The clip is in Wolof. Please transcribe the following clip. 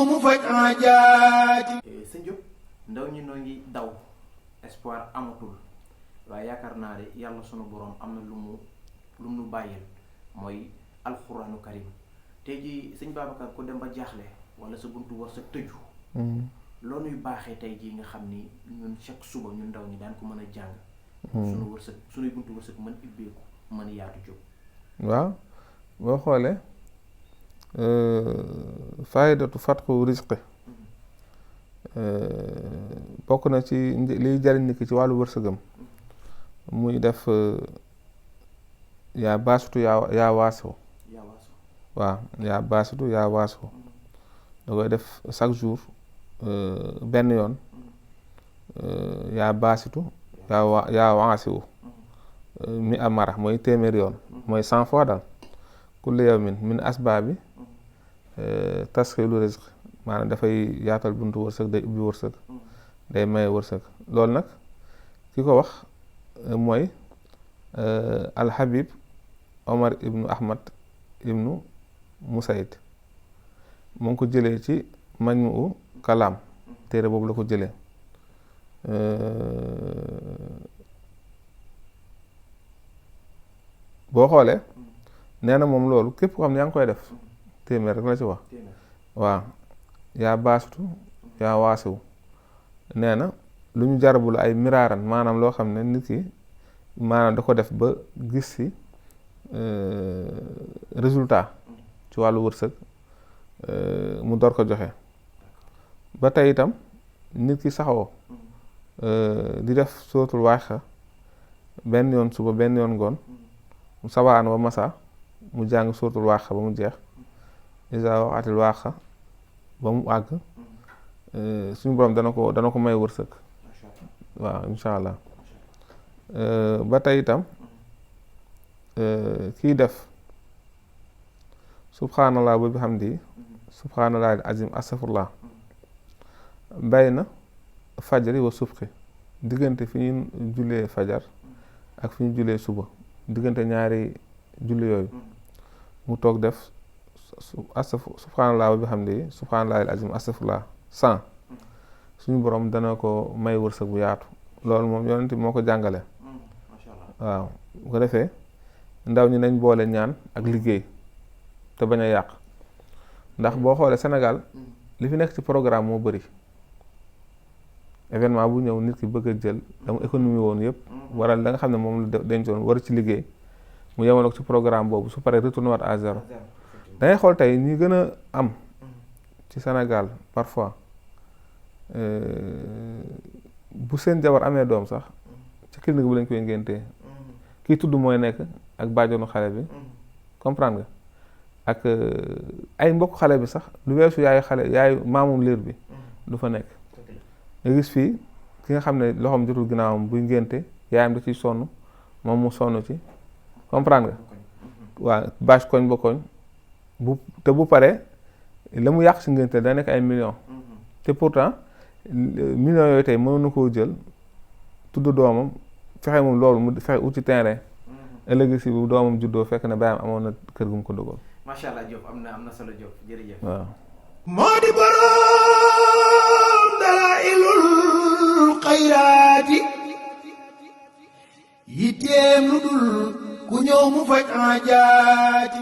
ñëw mu faj aajaati. sëñ Diop ndaw ñi noo ngi daw espoir amatul waaye yaakaar naa de yàlla sunu borom am na lu mu nu bàyyil mooy alxuraanu karim tey jii sëñ Babacar ku dem ba jaaxle wala sa buntu war sa tëju. loo nuy baaxee tey jii nga xam ni ñun chaque suba ñun ndaw ñi daan ko mën a jàng. sunu wërsëg sunuy buntu wërsëg mën ibbeeku mën yaatu jóg. waaw boo xoolee faydatu fatxu risqi bokk na ci liy jariñ nit ki ci wàllu wërsëgam muy def yaa baasutu yaa waaso waaw yaa baasutu yaa waaso da koy def chaque jour benn yoon yaa baasitu yaa waasiwu mi amara mooy téeméer yoon mooy 100 fois daal kulli yawmin min asbaabi tasxilu rizq maanaam dafay yaatal buntu wërsëg day ubbi wërsëg day maye wërsëg loolu nag ki ko wax mooy alhabib omar ibnu ahmad ibnu musayd mu ngi ko jëlee ci majmu kalaam téere boobu la ko jëlee boo xoolee nee na moom loolu képp ko xam ne yaa ngi koy def téeméer rek la ci wax waaw yaa baasutu yaa waasiwu nee na lu ñu jarabul ay miraaran maanaam loo xam ne nit ki maanaam da ko def ba gis ci résultat ci wàllu wërsëg mu door ko joxe ba tey itam nit ki saxoo di def sootul waaxa benn yoon suba benn yoon ngoon mu sabaan wa masa mu jàng sootul waaxa ba mu jeex isa waxaatil waaxa ba mu àgg suñu borom dana ko may wërsëg waaw insha allah ba tey itam kii def subhanallah ba bihamdi subhanallah azim astafurlah bayna fajari wa subhi diggante fi ñu jullee fajar ak fi ñu jullee suba diggante ñaari julli yooyu mu toog def subhanallah wa bihamdi subhanallah azim astafurlah 100 suñu borom dana ko may wërsëg bu yaatu loolu moom yonent bi moo ko jàngale waaw bu ko defee ndaw ñi nañ boole ñaan ak liggéey te bañ a yàq ndax boo xoolee Sénégal li fi nekk ci programme moo bëri événement bu ñëw nit ki bëgg a jël dama économie woon yëpp waral da nga xam ne moom la dencoon war ci liggéey mu yemoon ak ci programme boobu su paree retourné waat à zéro da ngay xool tey ñi gën a am ci Sénégal parfois bu seen jabar amee doom sax ci clinique bi lañ koy ngéntee kii tudd mooy nekk ak bàjjonu xale bi comprendre nga ak ay mbokk xale bi sax lu weesu yaayu maamum liir bi du fa nekk nga gis fii ki nga xam ne loxoom jotul ginnaawam buy ngénte yaayam da ciy sonn moom mu sonn ci comprendre nga waaw bâche koñ ba koñ bu paree la mu yàq si ngénte da nekk ay millions te pourtant millions yooyu tey mënoon na koo jël tudd doomam fexe moom loolu mu fexe ut ci terrain ëllëg si bu doomam juddoo fekk na baayam amoon na kër gu mu ko dugal. macha allah Diop am na solo Diop jërëjëf. waaw. moo di boroom dalaa'ilul xayraati yitteem lu dul ku ñëw mu faj aajaati.